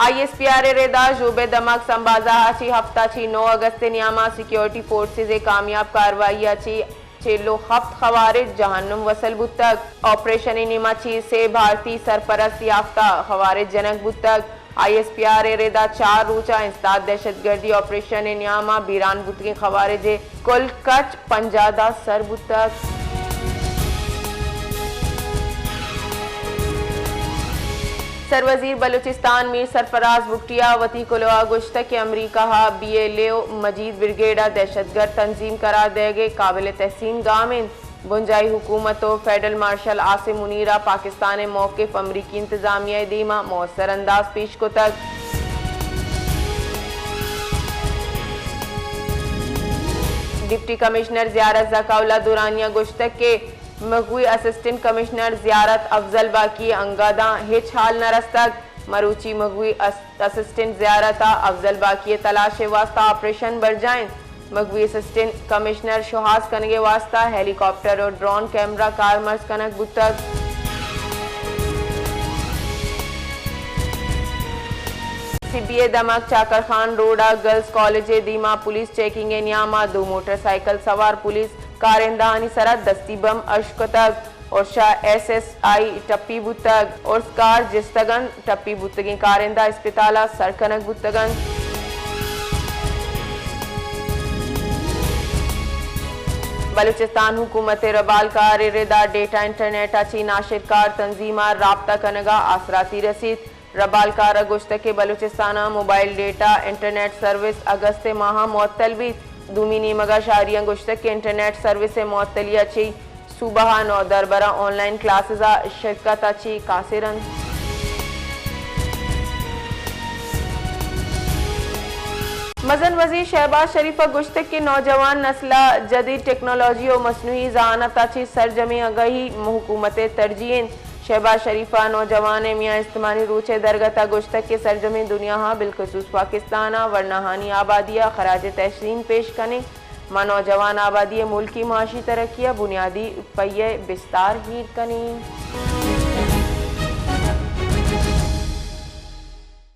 I S P R ء ردا ژوب ء دمگ سمبازا ء چی ہفت ء چی نو اگست ء نیاما سیکیورٹی فورسز ء کامیاب کاروائی ء چی چل و ہفت خوارج جہنم وصل بوتگ۔ آپریشن ء نیما چی سے بھارتی سرپرست یافتہ خوارج جنگ بوتگ۔ آئی ایس پی آر ء ردا چار روچ ء انسداد دہشت گردی آپریشن ء نیاما بیران بوتگیں خوارج ء کل کچ پنجاہ ء سر بوتگ۔ سروزیر بلوچستان میر سرفراز بگٹی ء وتی کلوہ ء گوشتگ کہ امریکہ ء بی ایل اے و مجید بریگیڈ ء دہشت گرد تنظیم قرار دئیگ ء قابل تحسین گام انت۔ بنجاہی حکومت و فیڈرل مارشل عاصم منیر ء پاکستان ء موقف امریکی انتظامیہ ء دیما مؤثر انداز پیش کتگ۔ ڈپٹی کمشنر زیارت ذکاء اللہ درانی ء گوشتگ کہ مغوی اسسٹنٹ کمشنر زیارت افضل باقی ء انگا داں ہچ حال نہ رستگ۔ مروچی مغوی اس-، اسسٹنٹ زیارت ء افضل باقی ء تلاش ء واستہ آپریشن برجاہ انت۔ مغوی اسسٹنٹ کمشنر شوہاز کنگ ء واستہ ہیلی کاپٹر و ڈرون کیمرہ کارمرز کنگ بوتگ۔ سبی ء دمگ چاکر خان روڈ ء گرلز کالج ء دیما پولیس چیکنگ ء نیاما دو موٹر سائیکل سوار پولیس کارندہانی سرا دستی بمب اشکتگ۔ ارشا ایس ایس آئی ٹپی بوتگ۔ ارسکار جستگ انت۔ ٹپی بوتگیں کارندہ اسپتال ء سر کنگ بوتگ انت۔ بلوچستان حکومت ء ربالکار ء ردا ڈیٹا انٹرنیٹ ء چی ناشرکار تنظیم ء رابطہ کنگ ء آسراتی رسیت۔ ربالکار ء گوشتگ کہ بلوچستان ء موبائل ڈیٹا انٹرنیٹ سروس اگست ء ماہ ء معطل بیت۔ دومی نیمگ ء شہریاں گوشتگ کہ انٹرنیٹ سروس ء معطلی ء چی صوبہ ء نودربراں آن لائن کلاسز ء شرکت ء چی قاصر انت۔ مزن وزیر شہباز شریف ء گوشتگ کہ نوجوان نسل ء جدید ٹیکنالوجی و مصنوعی ذہانت ء چی سرجمیں آگاہی حکومت ء ترجیح انت۔ شہباز شریف ء نوجوان ء میان استمانی روچ ء درگت ء گوشتگ کہ سرجمیں دنیا ء بالخصوص پاکستان ء ورناہانی آبادی ء خراج تحسین پیش کنیں۔ ما نوجوان آبادی ء ملکی معاشی ترقی ء بنیادی پہیہ ء بستار ہیر کنیں۔